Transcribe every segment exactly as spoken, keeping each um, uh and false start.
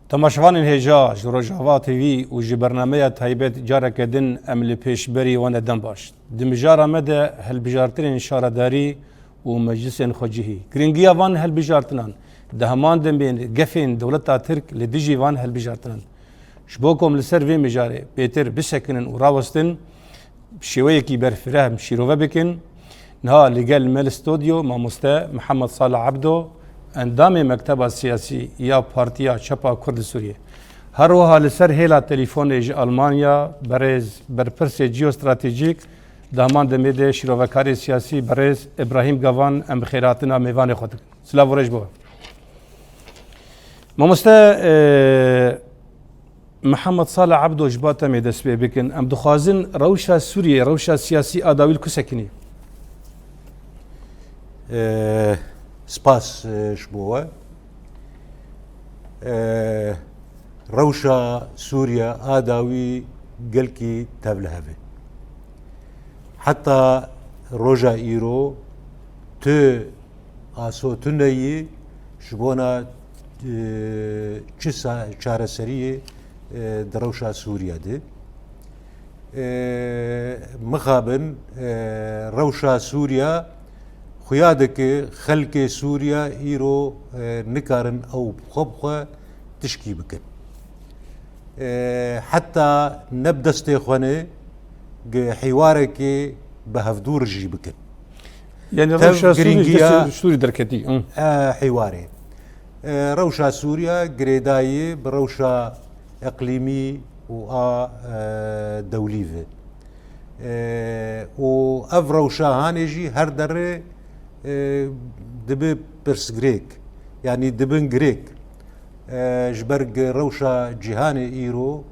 Temaşevanên hêja ji Rojava T V û ji bernameya taybet careke din em li pêşberî wan e dem baş. Di mijara me de hilbijartinên şaredarî û meclisên xwecihî. Giringiya van hilbijartinan di heman demê gefên dewleta Tirk li dijî van hilbijartinan. Ji bo ku em li ser vê mijarê bêtir bisekinin û rawestin, bi şêweyekî berfireh em şîrove bikin. Niha li gel me li stodyo mamoste Mihemed Salih Ebdo, endamê Mekteba Siyasî ya Partiya Çepa Kurd li Sûriyê. Her wiha li ser hêla telîfonê ji Almanya berêz berpirsê ciyostratejîk, di heman demê de şîrovekarê siyasî berêz Îbrahîm Gavan, em bi xêrhatina mêvanê xwe dikin. Silav û rêz bo we. Mamoste, e, Mihemed Salih Ebdo, ji ba temê dest pê bikin. Em dixwazin rewşa Sûriyê, rewşa siyasî a dawî li ku sekinî? E, spas, e, ji bo we. E, rewşa Sûriye a dawî gelkî tevlihev e. Heta roja îro tu aso tune yî ji bona, e, çi sa-, çareseriyê, e, di rewşa Sûriye de. E, mixabin, e, rewşa Sûriye xuya dike xelkê Sûriye îro, e, nikarin ew xwe bi xwe tişkî bikin. E, heta ne bi destê xwe ne, gi hîwarekê bi hevdû rijî bikin. Yani Tev rewşa Sûrî ji giringiya destê Sûrî derketî. Hı. E, hîwarê. E, rewşa Sûriye girêdayî bi rewşa eqlîmî û a, e, dewlî ve. E, û ev rewşa hanê jî her derê, e, dibe pirsgirêk, yanî dibin girêk. E, ji ber gi rewşa cîhanê îro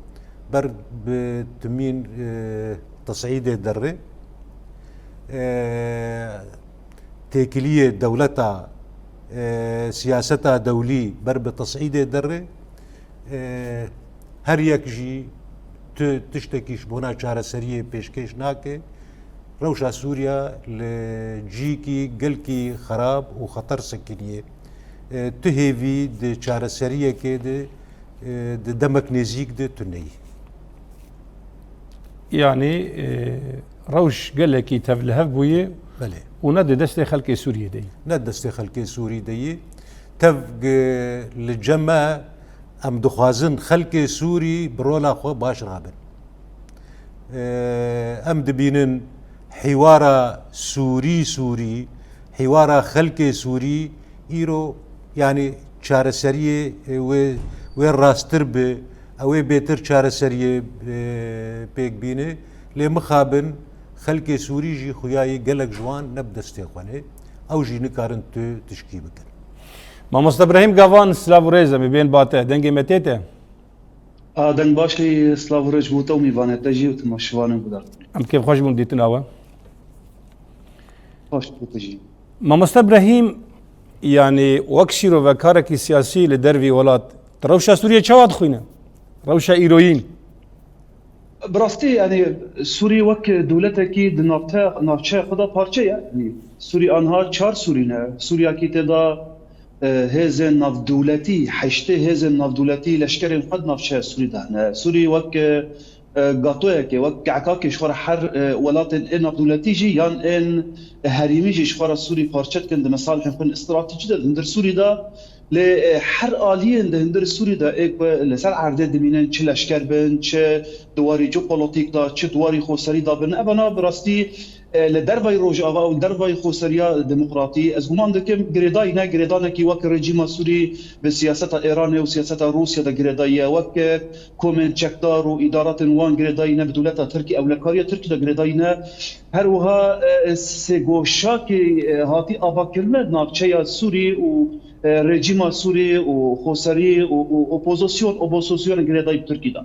ber bi timîn, e, tesîdê derê, e, têkiliyê dewleta, e, siyaseta dewlî ber bi tesîdê derê, e, her yek jî tu tiştekî ji bona çareseriyê pêşkêş nake. Rewşa Sûriye li cîkî gelkî xerab û xeter sekiniye. E, tu hêvî di çareseriyekê de, e, di demek nêzîk de tu neyî. Yanî, e, rewş gelekî tevlihev bûye Belê. û ne di destê xelkê Sûriyê de ye. Ne destê xelkê Sûrî de ye. Tev gi-, li cem me em dixwazin xelkê Sûrî bi rola xwe baş rabin. Ee, em dibînin hîwara Sûrî, Sûrî, hîwara xelkê Sûrî îro, yanî çareseriyê, e, wê, wê rasttir bi, ew ê bêtir çareseriyê, e, pêk bîne. Lê mixabin xelkê Sûrî jî xuyayê gelek ji wan ne bi destê xwe ne. Ew jî nikarin tu tişkî bikin. Mamoste Brahîm Gavan, silav û rêz, em ê bên ba te. Dengê me tê te? A, deng baş, ê silav û rêz bo te û mîvanê te jî û temaşevanên guhdarkirin. Em kêfxweş bûn dîtina we. Baş bo te jî. Mamoste Brahîm, yanî wek şîrovekarekî siyasî li dervî welat, tu rewşa Sûriyê çawa dixwîne? Rewşa îroyîn? Bi rastî, yanî Sûrî wek dewletekî di navte-, navçeya xwe de parçe ye. Yanî Sûrî anha çar Sûrî ne. Sûriyakî tê de, e, hêzên navdewletî, heştê hêzên navdewletî leşkerên xwe di navçeya Sûrî de hene. Sûrî wek, e, e, gatoyekê, wek kekakê ji xwe re her, e, welatên ê navdewletî jî yan ên herêmî jî ji xwe re Sûrî parçe dikin, di mesalihên xwe yên stratejî de di hundir Sûrî de. Lê, e, her aliyên di hundir Sûrî de ê ku li ser erdê dimînin, çi leşker bin, çi di warî jeopolotîk de, çi di warî xoserî de bin, evana bi rastî, e, li dervayî Rojava û dervayî xoseriya demokratî, ez guman dikim girêdayî ne, girêdanekî wek rejîma Sûrî bi siyaseta Îranê û siyaseta Rûsya de girêdayî ye, wek, e, komên çekdar û îdaratên wan girêdayî ne, bi dewleta Tirkî, ewlekariya Tirkî de girêdayî ne. Her wiha, e, sêgoşakê, e, hatî avakirin di navçeya Sûrî û, e, rejîma Sûrî û xoserî û, û opozîsyon, opozîsyonê girêdayî bi Tirkî de.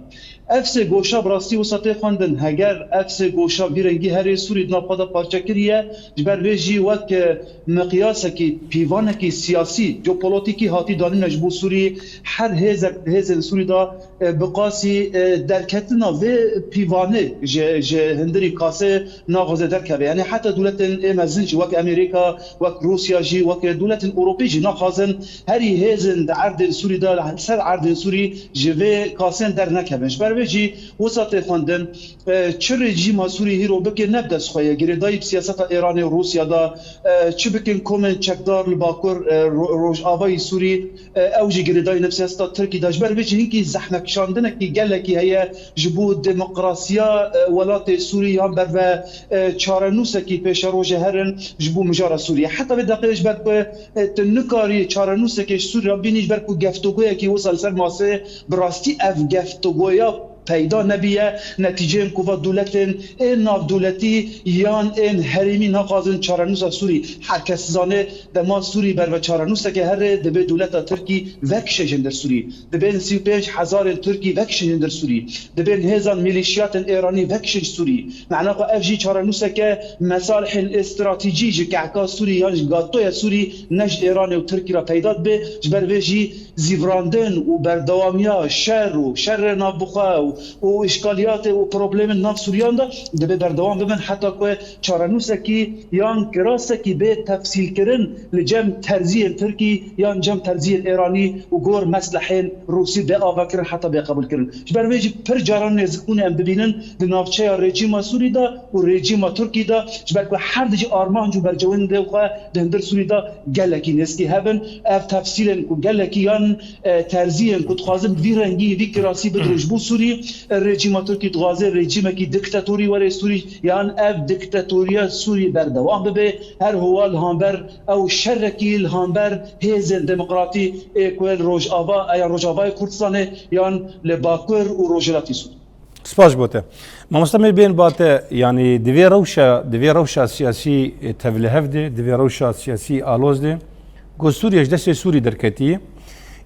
Ev sê goşa bi rastî wisa tê xwendin. Heger ev sê goşa vî rengî herê Sûrî di nav xwe de parçe kiriye, ji ber vê jî wek, e, miqyasekî, pîvanekî siyasî, jeopolotîkî hatî danîne ji bo Sûrî, her hêzek, hêzên Sûrî de e, bi qasî, e, derketina vê pîvanê ji, ji hundirî kasê naxwaze derkeve. Yanî heta dewletên ê mezin jî wek Amerîka, wek Rûsya jî, wek dewletên Ewropî jî naxwazin herî hêzên di erdên Sûrî de li ser erdên Sûrî ji vê kasên dernekevin. Ji ber vê jî wisa tê xwendin, e, çi rejîma Sûrî hîro bike ne bi dest xwe ye. Girêdayî bi siyaseta Êranê û Rûsya de, e, çi bikin komên çekdar li Bakur, e, ro-, Rojavayî Sûrî, e, ew jî girêdayî ne bi siyaseta Tirkî de. Ji ber vê jî hinkî zehmekişandinekî gelekî heye ji bo demokrasiya, e, welatê Sûrî yan berve, e, çarenûsekî pêşerojê herin ji bo mijara Sûriyê. Heta vê deqê ji ber ku, e, tu nikarî çarenûsekê ji Sûriya bînî ji ber ku geftogoyekî wisa li ser masê bi rastî ev geftogoya peyda nebiye, netîceyên ku va dewletên ê navdewletî yan ên herêmî naxwazin çarenûsa Sûrî. Her kes dizane dema Sûrî berve çarenûseke herê, dibê dewleta Tirkî vekişe ji hundir Sûrî. Dibên sî û pênc hezarên Tirkî vekişin ji hundir Sûrî. Dibên hêzan mîlîşiyatên Êranî vekişin ji Sûrî. Mena ku ev jî çarenûseke mesalihên ê stratejî ji kehka Sûrî yan ji gatoya Sûrî ne ji Êranê û Tirkî re peyda dibe. Ji ber vê jî zîvirandin û berdewamiya şer û şerê navbixwe û, û îşkaliyatê û problemên nav Sûriyan de dibê berdewam bibin heta ku çarenûsekî yan kirasekî bê tefsîlkirin li cem terziyên Tirkî yan cem terziyên Êranî û gor meslehên Rûsî bê avakirin heta bê qebûlkirin. Ji ber vê jî pir caran nêzikbûnê em dibînin di navçeya rejîma Sûrî de û rejîma Tirkî de, ji ber ku her di jî armanc û bercewendê xwe di hundir Sûrî de gelekî nêzkî hebin. Ev tefsîlên ku gelekî yan, e, terziyên ku dixwazin bi vî rengî, vî kirasî bidin ji bo Sûrî, e, rejîma Tirkî dixwaze rejîmekî diktatorî were Sûrî, yan ev diktatoriya Sûrî berdewam bibe, her howa li hamber ew şerekî li hamber hêzên demokratî ê ku li Rojava, yan Rojavayê Kurdistanê yan li Bakur û Rojhilatî Sûrî. Spas bo te. Mamoste, me bên ba te, yanî di vê rewşa, di vê rewşa siyasî, e, tevlihev de, di vê rewşa siyasî aloz de, ku Sûriye ji destê Sûrî derketî,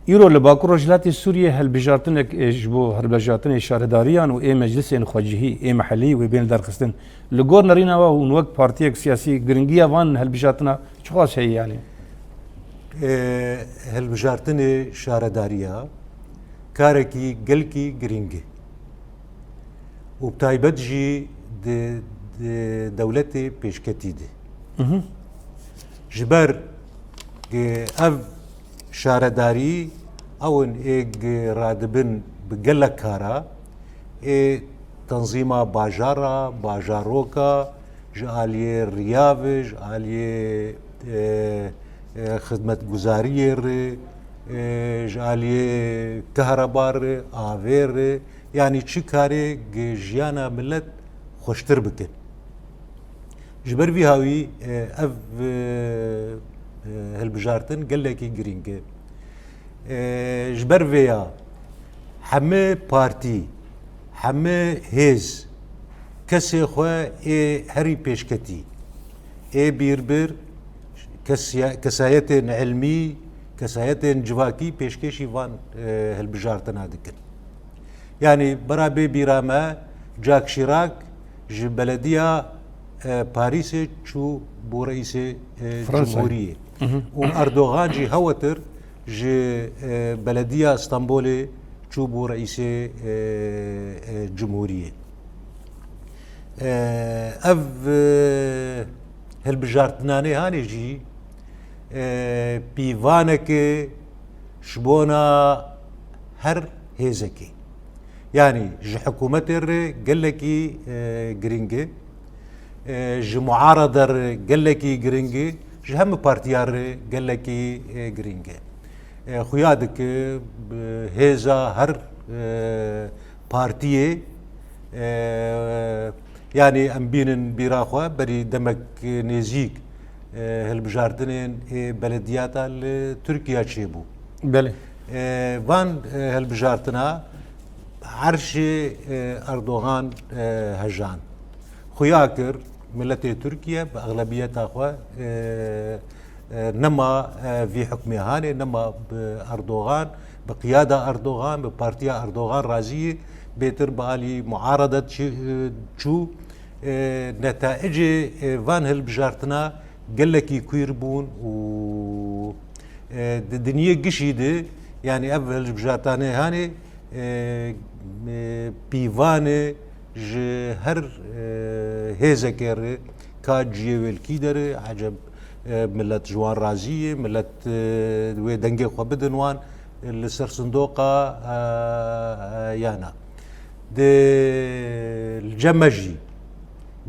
îro li Bakur Rojhilatê Sûriyê hilbijartinek, e, ji bo hilbijartinê şaredariyan û ê meclisên xwecihî, ê mehellî wê bên derxistin. Li gor nerîna we hûn wek partiyek siyasî giringiya van hilbijartina çiqas heye yanî? E, hilbijartinê şaredariya karekî gelkî giring e û bi taybet jî di, di dewletê pêşketî de. Mhm. Ji ber ku ev şaredarî ew in ê radibin bi gelek kara, ê tenzîma bajara, bajaroka, ji aliyê riya ve, ji aliyê, e, e, xidmetguzariyê re, e, ji aliyê kehreba re, avê re, yanî çi karê gi jiyana milet xweştir bikin. Ji ber vî hawî, e, ev, e, e, hilbijartin gelekî girîng e. E, ji ber vê ya heme partî, heme hêz kesê xwe ê herî pêşketî, ê bîrbir, kesiya-, kesayetên ilmî, kesayetên civakî pêşkêşî van, e, hilbijartina dikin. Yanî bira bê bîra me, Jack Chirac ji belediya, e, Parîsê çû bû reîsê, e, Fransayê. Cumhuriyê. Mhm. Û Erdogan jî hewetir ji, e, belediya Stenbolê çû bû reîsê, e, e, Cumhuriyê. E, ev, e, hilbijartinanê hanê jî, e, pîvaneke ji bona her hêzekê. Yanî ji hikûmetê re gelekî, e, giring e, e, ji muarada re gelekî giring e, ji hemî partiya re gelekî, e, giring e. E, xuya dike, bi hêza her, e, partiyê, e, yanî em bînin bîra xwe, berî demek nêzîk, e, hilbijartinên ê belediyata li Tirkiye çêbû. Belê. E, van, e, hilbijartina erşê, e, Erdogan, e, hejan. Xuya kir, miletê Tirkiye bi exlebiyeta xwe, e, e, nema, e, vî hukmê hanê, nema bi Erdogan, bi qiyada Erdogan, bi partiya Erdogan razî ye, bêtir bi alî muaradet çi-, e, çû. E, netaicê, e, van hilbijartina gelekî kûr bûn û, e, di dinyê gişî de, yanî ev hilbijartanê hanê, e, e, pîvanê ji her, e, hêzekê re ka ciyê wê li kî derê, eceb, e, millet ji wan razî ye, millet, e, wê dengê xwe bidin wan, e, li ser sindoqa, e, e, ya na. Di li cem me jî,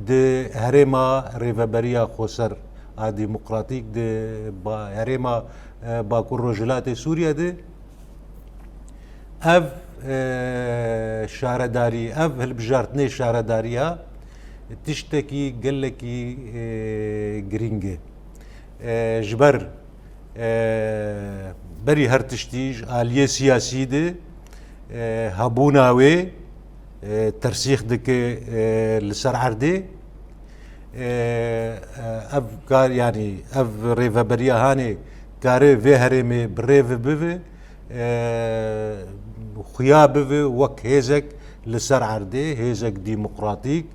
di herêma rêveberiya xweser a demokratîk, di ba-, herêma, e, Bakur Rojhilatê Sûriye de, ev, e, şaredarî, ev hilbijartinê şaredariya tiştekî gelekî, e, girîng e. E, ji ber, e, berî her tiştî ji aliyê siyasî de, e, hebûna wê, e, tersîx dike, e, li ser erdê. E, e, ev kar, yanî ev rêveberiya hanê kare vê herêmê bi rê ve bive, e, xuya bive wek hêzek li ser erdê, hêzek demokratîk,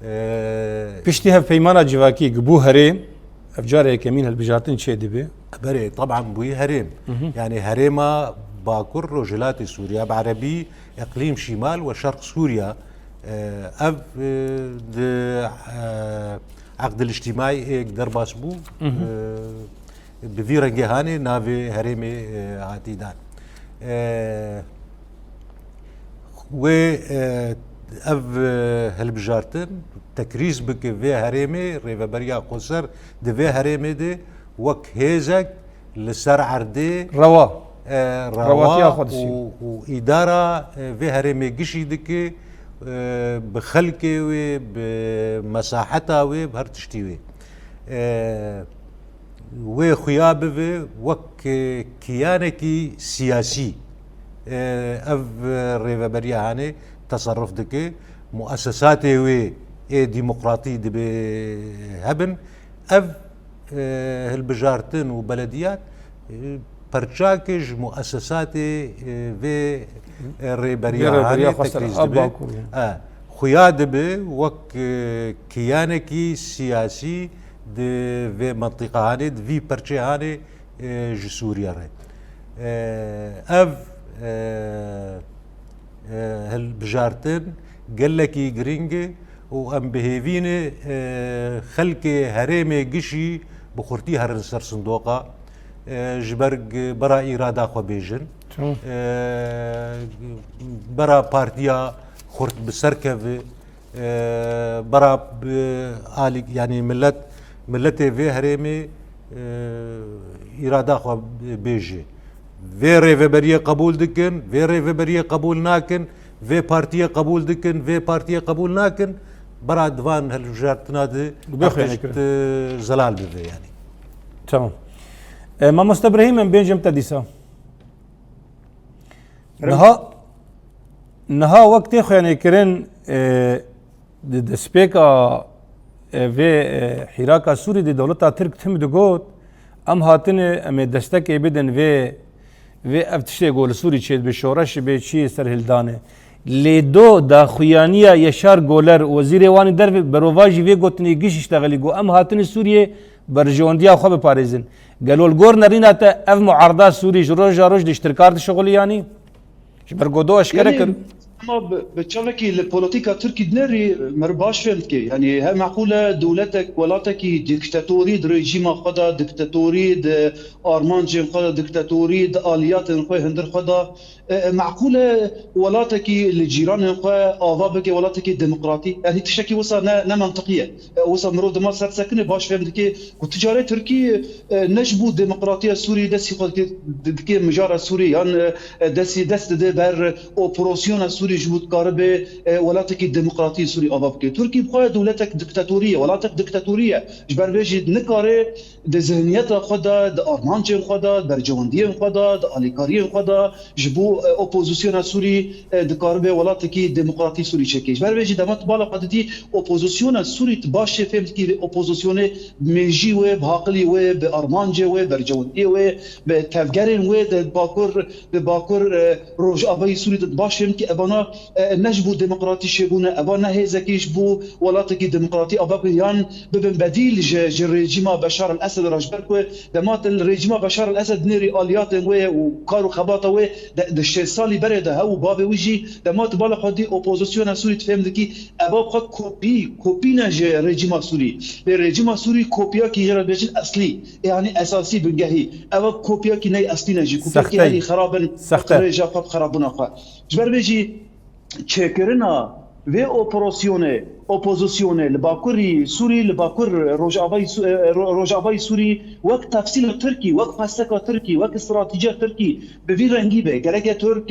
e, Piştî hevpeymana civakî ku bû herêm, ev cara yekemîn hilbijartin çê dibe. Berê, teban bûyî herêm. Mhm. Yani herêma Bakur Rojhilatê Sûriya, bi erebî Eqlîm Şîmal we Şerq Sûriya, e, ev, e, di, e, Eqdil Îctîmaî êk derbas bû, Mhm. e, bi vî rengê hanê navê herêmê, e, hatî dan. E, wê, e, ev, e, hilbijartin tekrîz bike vê herêmê, rêveberiya xweser di vê herêmê de wek hêzek li ser erdê, Rewa. e, rewa Rewatiya xwe dişîne. û, û îdara, e, vê herêmê gişî dike, e, bi xelkê wê, bi mesaheta wê, bi her tiştî wê. E, wê xuya bibe wek, e, kiyanekî siyasî, e, ev, e, rêveberiya hanê teserruf dike. Muesesatê wê ê demokratî dibe hebin. Ev, e, hilbijartin û belediyat, e, perçake ji muesesatê, e, vê, e, rêberiya Vê rêberiya hanê xweser tekrîz a dibe. Bakur, ya. E, xuya dibe wek, e, kiyanekî siyasî di vê mentiqa hanê, di vî perçê hanê, e, ji Sûriye re. E, ev, e, e, hilbijartin gelekî girîng e û em bi hêvî ne, e, xelkê herêmê gişî bi xurtî herin ser sindoqa, e, ji ber g-, bera îrada xwe bêjin. Tamam. E, bera partiya xurt bi ser keve, e, bera bi alî, yanî millet, milletê vê herêmê, e, îrada xwe bêje. Vê rêveberiyê qebûl dikin, vê rêveberiyê qebûl nakin, vê partiyê qebûl dikin, vê partiyê qebûl nakin, bera di van hilbijartina de Bê xwe tişt, nekirin. e, zelal bibe, yanî. Tamam. E, mamoste Brahîm, em bêjim te dîsa. Niha, niha wek tê xuyanê kirin, e, di destpêka, e, vê, e, hîraka Sûrî de dewleta Tirk tim digot, em hatine, em ê destekê bidin vê, vê ev tiştê ku li Sûrî çêdibe, şoreş be, çi serhildanê. Lê do daxuyaniya Yaşar Goler, wezîrê wanê derve, berovajî vê gotinê giş îştexelî, got, em hatine Sûriyê berjewendiya xwe biparêzin. Gelo li gor nerîna te ev muarda Sûrî ji roja roj di ji Tirka re dişixulî yanî? Ji ber ku do eşkere Yanî, kir. Ama bi, bi çavekî li polîtîka Tirkî dinerî, meriv baş fêm dike. Yanî, her meqûl e dewletek, welatekî dîktatorî di rejîma xwe de, dîktatorî di armancên xwe de, dîktatorî di aliyatên xwe, hundir xwe de, e, e, meqûl e welatekî li cîranên xwe ava bike, welatekî demokratî. Yanî, tiştekî wisa ne, ne mentiqî ye. E, wisa mirov dema ser sekine baş fêm dike ku tu carê Tirkî, e, ne ji bo demokratiya Sûrî destî xwe dike, dike mijara Sûrî, yan, e, destî, dest dide ber operasyona Sûrî ji bo dikaribe, e, welatekî demokratî Sûrî ava bike. Tirkî bi xwe dewletek diktatorî ye, welatek diktatorî ye. Ji ber vê jî nikare di zihniyeta xwe de, di armancên xwe de, di bercewendiyên xwe de, di alîkariyên xwe de, ji bo, e, opozisyona Sûrî, e, dikaribe welatekî demokratî Sûrî çêke. Ji ber vê jî dema tu bala xwe didî, opozisyona Sûrî tu baş jê fêm dikî, vê opozisyonê bi mêjî wê, bi haqilî wê, bi armancê wê, bercewendiyê wê, bi tevgerên wê di Bakur, di Bakur, e, Rojavayî Sûrî de tu baş fêm dikî, evana e, ne ji bo demokratî çêbûne, eva ne hêzekî ji bo welatekî demokratî ava ku yan bibin bedîl ji, ji rejîma Beşar el Esed re, ji ber ku dema tu li rejîma Beşar el Esed nêrî aliyatên wê û kar û xebata wê de, di şêst salî berê de hew û bavê wî jî dema tu bala xwe dî opozisyona Sûrî tu fêm dikî, eva xwe kopî, kopî ne ji rejîma Sûrî. Lê rejîma Sûrî kopiyakî jê re dibêjin eslî, yanî esasî bingehî. Eva kopiyakî ney eslî ne jî, kopiyakî Sextey. herî xerab in, Sexte. rêja xwe bi xerabûna xwe. Ji ber vê jî çêkirina vê operasyonê, opozisyonê li Bakurî Sûrî, li Bakur Rojavayî Sû-, e, Ro-, Rojavayî Sûrî wek tefsîla Tirkî, wek felseka Tirkî, wek stratejiya Tirkî bi vî rengî be. Gereke Tirk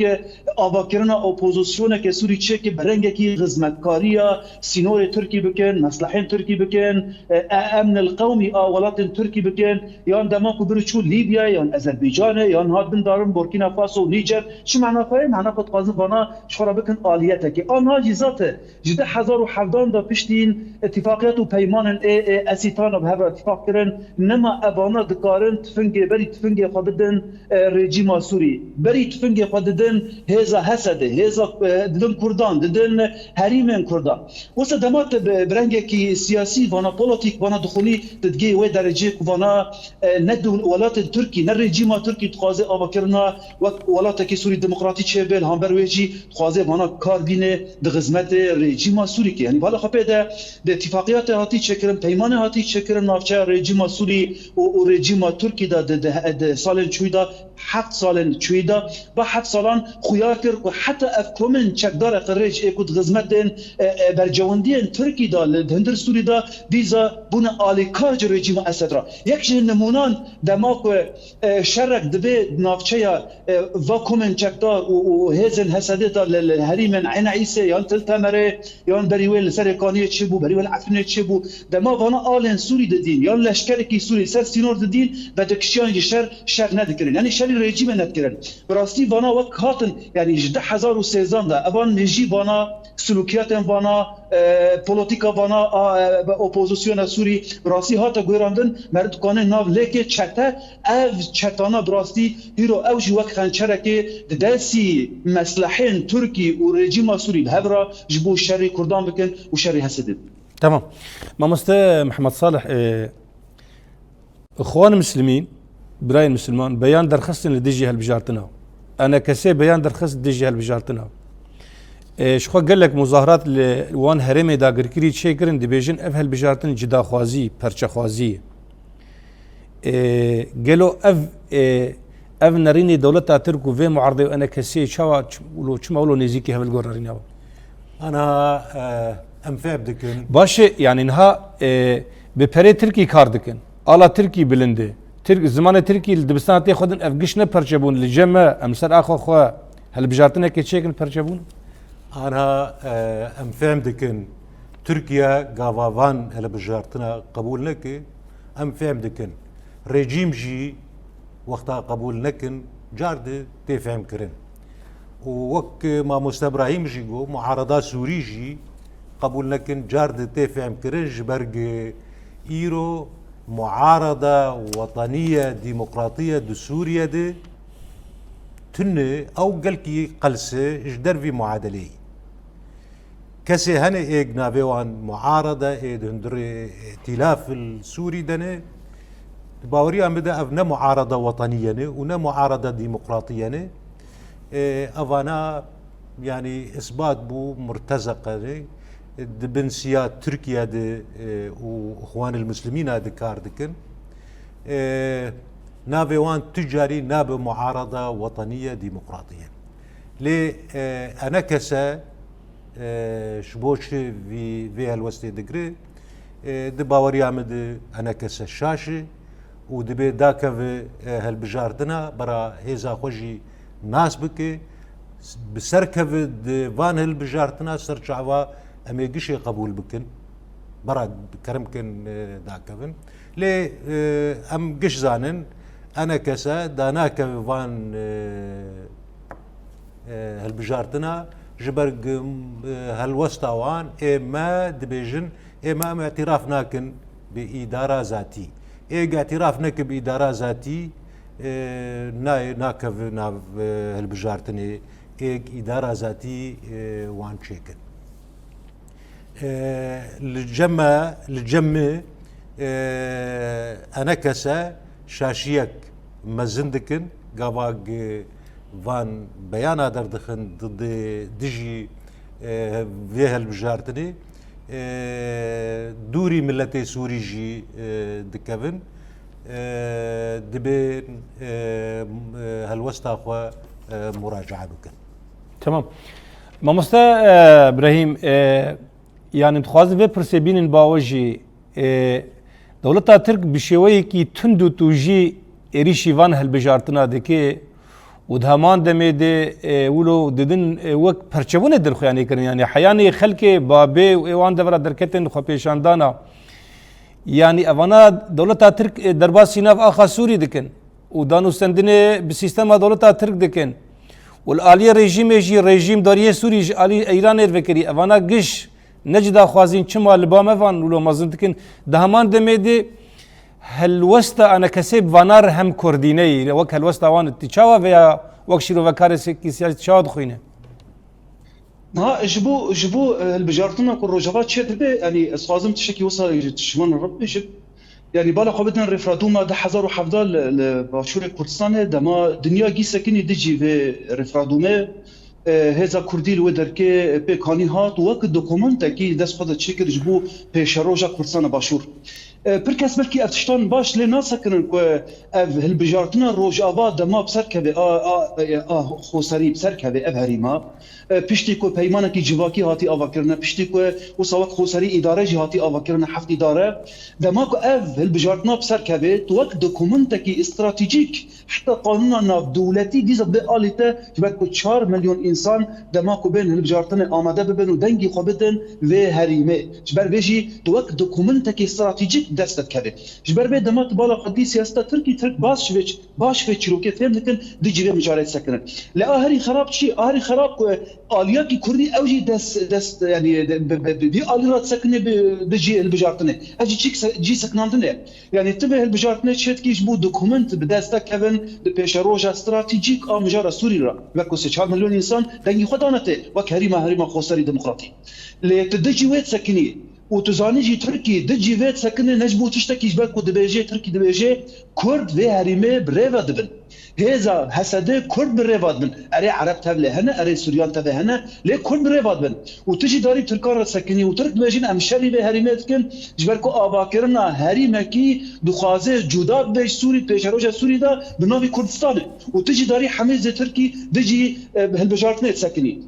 avakirina opozisyoneke Sûrî çêke bi rengekî xizmetkariya sînorê Tirkî bikin, meslehên Tirkî bikin, e, e, emnil qewmî a welatên Tirkî bikin, yan dema ku bir çû Lîbya, yan Ezerbaycanê, yan hat bin darin Burkina Faso û Nîcer. Çi mena xwe ye? Mena xwe dixwazin vana ji xwe re bikin aliyetekê. A niha jî zate ji du hezar û hevdan de piştî îtîfaqiyet û peymanên ê, ê Esîtana bi hev re îtîfaq kirin, nema evana dikarin tifingê, berî tifingê xwe bidin, e, rejîma Sûrî. Berî tifingê xwe didin hêza Hesedê, hêza, e, didin Kurdan, didin herîmên Kurdan. Wisa dema te bi, bi rengekî siyasî vana, polotîk vana dixwînî, tu digihî wê dereceyê ku vana, e, ne dew-, welatên Tirkî, ne rejîma Tirkî dixwaze avakirina wek welatekî Sûrî demokratî çêbe, li hember wê jî dixwaze vana kar bîne di xizmetê rejîma Sûrî ke. Yanî bala xwe pê de, di îtîfaqiyatê hatî çêkirin, peymanê hatî çêkirin navçeya rejîma Sûrî û, û rejîma Tirkî de di, di, di salên çûyî de heft salên çûyî de, ba heft salan xuya kir ku heta ev komên çekdarê qirêj ê ku di xizmetên, e, e, bercewendiyên Tirkî de li, di hundir Sûrî de dîza bûne alîkar ji rejîma Esed re. Yek ji nimûnan dema ku, e, şerek dibe navçeya, e, va komên çekdar û, û hêzên Hesedê de li, li herîmên Eyna Îsê yan Til Temerê, yan berî wê li Serê Kaniyê çêbû, berî wê li Efrînê çêbû. Dema vana alên Sûrî didîn, yan leşkerekî Sûrî ser sînor didîn, vedikişiyan ji şer, şer nedikirin. Yanî şerî rejîmê nedikirin. Bi rastî vana wek hatin, yanî ji du hezar û sêzdan de, evan nêjî vana, silûkiyatên vana, e, polotîka vana, a, e, opozisyona Sûrî, bi rastî hate guherandin, meriv dikane nav lêkê çete, ev çetana bi rastî, hîro ew jî wek xençerekê di destî meslehên Tirkî û rejîma Sûrî bi hev re ji bo şerî Kurdan bikin û şerî Hesedê bikin. Tamam. Mamoste Mihemed Salih, e, Ixwan Muslimîn, birayên Misilman, beyan derxistin li dijî hilbijartina. E N K S beyan derxist li dijî hilbijartina. E, ji xwe gelek muzahirat li wan herêmê dagirkirî çêkirin, dibêjin ev hilbijartin cidaxwazî, perçexwazî ye. E, gelo ev, e, ev nerînê dewleta Tirk û vê muaridê û N K S'ê çawa, ç-, wilo, çima wilo nêzîkî hev li gor nerîna we? Ana, e, em fêm dikin. Baş e, yanî niha, e, bi perê Tirkî kar dikin. Ala Tirkî bilind e. Tirk, zimanê Tirkî li dibistana tê xwedin ev giş ne perçe bûn. Li cem me, em ser axa xwe hilbijartinekê çêkin perçe bûn? Ana, e, em fêm dikin. Tirkiye gava van hilbijartina qebûl neke, em fêm dikin. Rejîm jî wexta qebûl nekin, car di tê fêmkirin. Û wek Mamoste Ibrahîm jî got, muarada Sûrî jî qebûl nekin, car di tê fêmkirin, ji ber gi îro muarada weteniye, demokratiye di Sûriye de tune, ew gelkî qelse ji dervî muadeleyî. Kesê hene êk navê wan muarada ê di hundirê îtîlaf li Sûrî de ne. Di baweriya min de ev ne muarada weteniye ne û ne muarada demokratiye ne. Ê, evana, yanî, isbat bû, murtezeqe ne. Di bin siya Tirkiye de, ê, û Ixwanil Muslimîna de kar dikin. Ê, navê wan tu carî nabe muarada weteniye demokratiye. Lê, e, Enekese, e, ji bo çi vî, vê helwestê digire? E, di baweriya min de Enekese şaş e û dibê dakeve, e, hilbijartina, bera hêza xwe jî nas bike, bi ser keve di van hilbijartina ser çava em ê gişê qebûl bikin. Bera kerem kin, e, dakevin. Lê, e, em giş zanin, Enekese danakeve van, e, e, hilbijartina, ji ber gi, e, helwesta wan ê me dibêjin, ê me em îtiraf nakin bi îdara zatî. Ê gi îtiraf neke bi îdara zatî, e, nayê, nakeve nav, e, hilbijartinê. êk îdara zatî, e, wan çêkin. E, li cem me, li cem me, e, enekese şaşiyek mezin dikin, gava gi van beyana derdixin di, di, dijî, e, vê hilbijartinê, e, dûrî miletê Sûrî jî, e, dikevin, e, dibê, e, e, helwesta xwe, e, muracae bikin. Tamam. Mamoste, e, Brahîm, e, yani dixwazim vê pirsê bînin bawe jî, e, dewleta Tirk bi şêweyekî tund û tûjî êrîşî van hilbijartina dike û di heman demê de, e, wilo didin, e, wek perçebûnê dilxuyanê kirin. Yani heyanê xelkê, babê û ê wan devera derketin xwepêşandana. Yani evana dewleta Tirk, e, derbasî nav axa Sûrî dikin û danûstendinê bi sîstema dewleta Tirk dikin. Û li aliyê rejîmê jî, rejîm dariyê Sûrî ji alî Îranê vekirî. Evana giş ne cudaxwazîn, çima li ba me van wilo mezin dikin? Di heman demê de helwesta enekesê bi vana re hem kurdîneyî, wek helwesta wan ti çawa veya wek şîrovekarê sekî siyasî çawa dixwîne? Niha ji bo, ji bo, e, hilbijartina ku Rojava çêdibe, yanî ez xwazim tiştekî wisa ji şivan re bibêjim. Yanî bala xwe bidin referandûma du hezar û hevdeh li, li Başûrê Kurdistanê, dema dinya gî sekinî dijî vê referandûmê, e, hêza Kurdî li wê derkê pêk anî hat û wek dokumentekî dest xwe de çêkir ji bo pêşeroja Kurdistanê Başûr. E, pir kes belkî ev tiştan baş lê nasekirin ku ev hilbijartina Rojava dema bi ser keve, a, a, a, a, xoserî bi ser keve ev herîma, e, piştî ku peymanekî civakî hatî avakirine, piştî ku wisa wek xoserî îdare jî hatî avakirine heft îdare, dema ku ev hilbijartina bi ser keve, tu wek dokumentekî stratejîk, heta qanûna navdewletî dîsa bi alî te, ji ber ku çar milyon însan dema ku bên hilbijartinê amade bibin û dengî xwe bidin vê herîmê. Ji ber vê jî tu wek dokumentekî stratejîk dest te dikeve. Ji ber vê dema tu bala xwe dî siyaseta Tirkî, Tirk baş vê, baş vê çîrokê fêm dikin, di cîvê mijarê sekirin. Lê a herî xerab çi? A herî xerab ku aliyakî Kurdî ew jî dest, dest, yanî de, bi, bi, bi, vî alî re disekinê bi, bi cî hilbijartinê. Ev jî çîk se-, cî sekinandinê. Yanî tu vê hilbijartinê çêdikî ji bo dokument bi dest te kevin di pêşeroja stratejîk a mijara Sûrî re. Wek ku sê çar milyon însan dengî xwe dane tê wek herîma, herîma xoserî demokratî. Lê tu di cî wê disekinî û tu zanî jî Tirkî di cî vê disekinê ne ji bo tiştekî ji ber ku dibêjê, Tirkî dibêjê Kurd vê herîmê bi rê ve dibin. Hêza H S D Kurd bi rê ve dibin. Erê Ereb tevlê hene, erê Suryan tevê hene, lê Kurd bi rê ve dibin. Û tu jî darî Tirkan re sekinî û Tirk dibêjin em şerî vê herîmê dikin, ji ber ku avakirina herîmekî dixwaze cuda bibe ji Sûrî, pêşeroja Sûrî de bi navê Kurdistanê. Û tu jî darî hemî zê Tirkî di cî, e, hilbijartinê disekinî.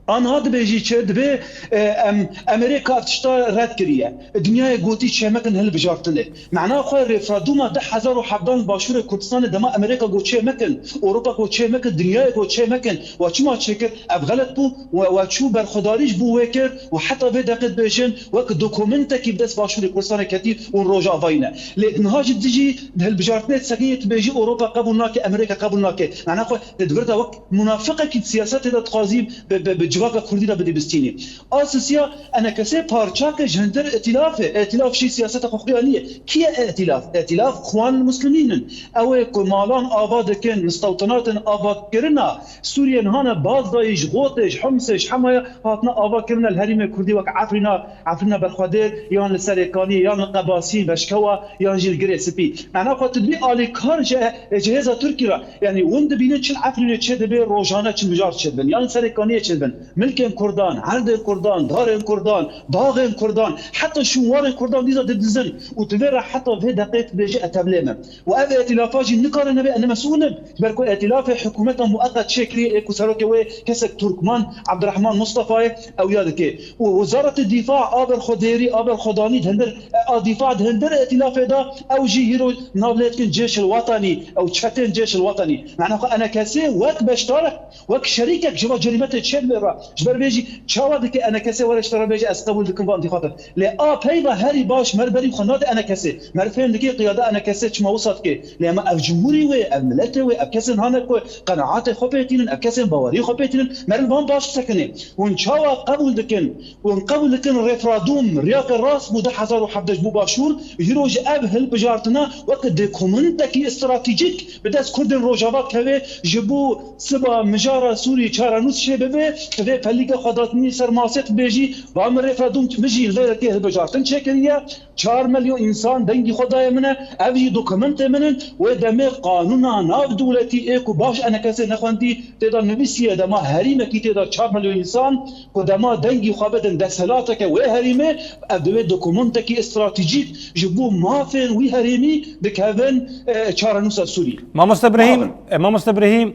Anha dibêjî çi? Dibê, e, em, Amerîka ev tişta red kiriye. Dinyayê gotî çêmekin hilbijartinê. Mena xwe referandûma du hezar û hevdeh li Başûrê Kurdistanê dema Amerîka got çêmekin, Ewropa got çêmekin, dinyayê got çêmekin. We çima çêkir? Ev xelet bû. We, we çû berxwedarî ji bo wê kir û heta vê deqê dibêjin wek dokumentekî bi dest Başûrê Kurdistanê ketî û Rojavayî ne. Lê niha jî dijî hilbijartinê disekinî, tu bêjî Ewropa qebûl nake, Amerîka qebûl nake. Mena xwe tu di vir de wek munafiqekî di siyasetê de dixwazî bi, bi, bi civaka Kurdî de bidî bistînî. A sisiya enekesê parçake ji hindir îtîlafê. Îtîlaf jî siyaseta xwe xuya niye. Kî ye îtîlaf? Îtîlaf Xwan Muslimîn in. Ew ê ku malan ava dikin, mistewtinatin avakirina Sûriyê niha ne baz dayî ji Xotê, ji Himsê, ji Hemaya hatine avakirine li herîmê Kurdî wek Efrîna, Efrîna Berxwedêr, yan li Serêkaniyê, yan li Qebasî, Beşkewa, yan jî li Girê Spî. Mena xwe tu dibî alîkar ji, ji hêza Tirkî re. Yanî hûn dibînin çi li Efrînê çêdibe, rojane çi mijar çêdibin, yan li Serêkaniyê çêdibin. Milkên Kurdan, erdên Kurdan, darên Kurdan, baxên Kurdan, heta şûnwarên Kurdan dîsa didizin û tu vê re heta vê deqê tu dibêjî e tevlê me. Û ev îtîlafa jî nikare nebe, em mesûl in. Ji ber ku îtîlafê hikûmeta mueqet çêkirî, ê ku serokê wê kesek Turkman, Abdurrahman Mustafa ye, ew ya dike. Û Wezareta Dîfa a berxwedêrî, a berxwedanî di hindir, a dîfa di hindir îtîlafê de, ew jî hîro nav lê dikin cêşil wetanî, ew çetên cêşil wetanî. Mena xwe enekesê wek beşdar, wek şerîkek ji va cerîmetê çêdibe re Ji ber vê jî çawa dike enekesê were ji te re bêje ez qebûl dikim van intîxaban? Lê a peyva herî baş mer berî xwe nade enekesê. Mer fêm dike qiyada enekesê çima wisa dike. Lê ema ev cumhurî wê, ev miletê wê, ev kesên hane ku qenaatê xwe pê tînin, ev kesên bawerî xwe pê tînin, mer li van baş bisekine. Hûn çawa qebûl dikin? Hûn qebûl dikin referandûm riyake rast bû du hezar û hevdeh ji bo Başûr, îro jî ev hilbijartina wek dokumentekî stratejîk bi dest Kurdên Rojava keve ji bo siba mijara Sûrî çarenûs çê bibe, tu vê pelîke xwe datinî ser masê tu bêjî, va min referandûm, min jî li vê yekê hilbijartin çêkiriye, çar milyon însan dengî xwe daye min e, ev jî dokumentê min in, wê demê qanûna nav dewletî ê ku baş enekesê nexwendî tê de nivîsiye, dema herîmekî tê de çar milyon însan ku dema dengî xwe bidin desthilateke wê herîmê, ev divê dokumentekî stratejîk ji bo mafên wî herêmî dikevin, e, çarenûsa Sûrî. Mamoste Birahîm, Mafin. e, Mamoste Birahîm,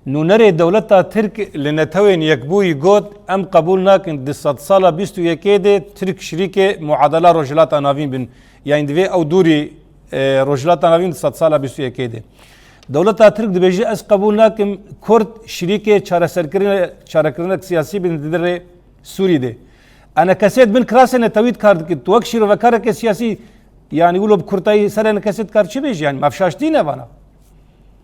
nûnerê dewleta Tirk li Netewên Yekbûyî got, em qebûl nakin di sedsala bîst û yekê de Tirk şirîkê muadela Rojhilata Navîn bin. Yanî divê ew dûrî, e, Rojhilata Navîn di sedsala bîst û yekê de. Dewleta Tirk dibêje, ez qebûl nakim Kurd şirîkê çareserkirine-, çarekirinek siyasî bin di derê Sûrî de. Enekesê di bin kirasê netewî de kar dike. Tu wek şîrovekareke siyasî, yanî wilo bi kurtayî ser enekesê dikar çi bêjî? Yanî mafşaştî ne vana?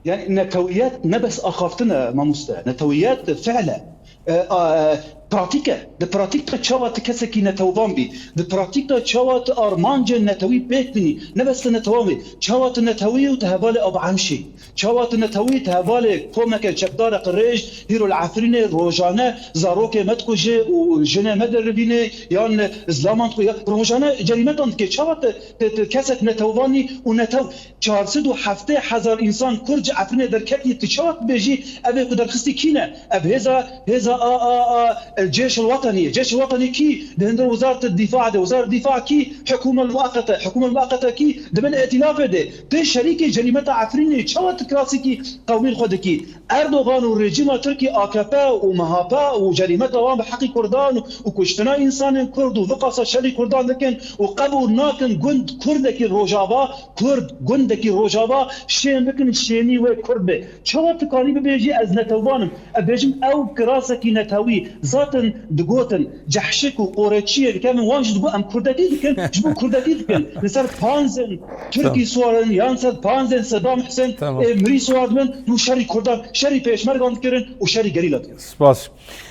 Yani netewiyet ne bes axaftin e mamoste. Netewiyet fiil e. E, a, e, pratik e. Di pratik de çawa tu kesekî netewan bî? Di pratik de çawa tu armancên netewî pêk bînî? Ne bes tu netewan bî. Çawa tu netewî û tu hevalê Ab Emşî? Çawa tu netewî tu hevalê komeke çekdare qirêj, hîro li Efrînê rojane zarokê me dikuje û jinê me dirivîne yan zilaman dikuje. Rojane cerîmetan dike. Çawa tu, tu, tu kesek netewanî û netew çar sed û heftê hezar însan Kurd ji Efrînê derketî, tu çawa dibêjî ev ê ku derxistî kî ne? Ev hêza, hêza a, a, a, Cêş el Wetenî ye. Cêş el Wetenî kî di hundir Wezareta Dîfa de? Wezareta Dîfa kî? Hikûmet muaqete. Hikûmet muaqete kî di bin îtilafê de? Tê şerîkê cerîmeta Efrînê, çawa tu kirasikî qewmîn xwe dikî? Erdogan û rejîma Tirkî, A K P û M H P û cerîmeta wan bi heqî Kurdan û kuştina însanên Kurd û viqasa şerî Kurdan dikin û qebûl nakin gund Kurdekî Rojava, Kurd gundekî Rojava şên bikin, şênî wê Kurd be. Çawa tu kanî bibêjî ez netewan im? Ez bêjim ew kirasekî netewî zaten digotin cehşik û qoreçiyê dikevin, wan jî digot em kurdekî dikin, ji bo kurdekî dikin. Li ser panzên Tirkî Tamam. siwarin yan ser panzên Sedam Husên, Tamam. ê, mirî siwar dibin, û şerî kurdan, şerî pêşmergan dikirin û şerî gerîla dikirin. Spas.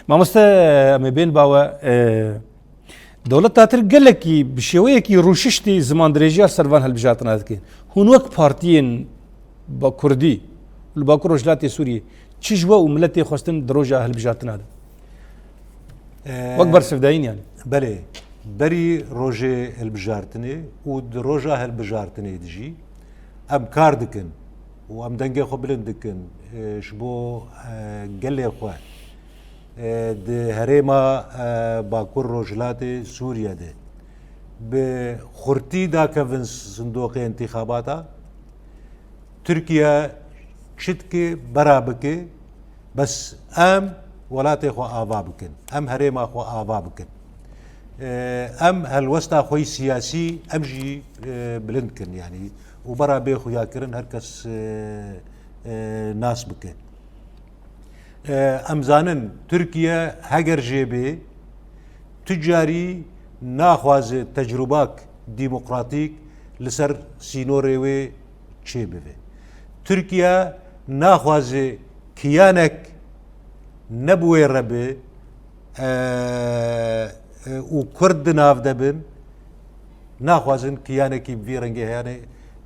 Mamoste, em ê bên bawe, e, Dewleta Tirk gelekî bi şêweyekî rûşiştî zimandirêjiya ser van hilbijartina dike. Hûn wek partiyên ba-, kurdî li Bakur Rojhilatê Sûriyê çi ji we û miletê xwestin di roja hilbijartina de? Ee, Wek bersivdayîn yani. Belê. Berî rojê hilbijartinê û di roja hilbijartinê de jî em kar dikin û em dengê xwe bilind dikin, e, ji bo, e, gelê xwe. e, di herêma, e, Bakur Rojhilatê Sûriye de bi xurtî dakevin sindoqê întîxabata, Tirkiye çi dike bera bike, bes em welatê xwe ava bikin, em herêma xwe ava bikin. E, em helwesta xwe yî siyasî em jî, e, bilind kin, yanî û bera bê xuyakirin her kes, e, e, nas bike. E, em zanin Tirkiye heger jê bê, tu carî naxwaze tecrûbak demokratîk li ser sînorê wê çêbibe. Tirkiye naxwaze kiyanek ne bi wê re be, e, e, û Kurd di nav de bin, naxwazin kiyanekî bi vî rengê heyane,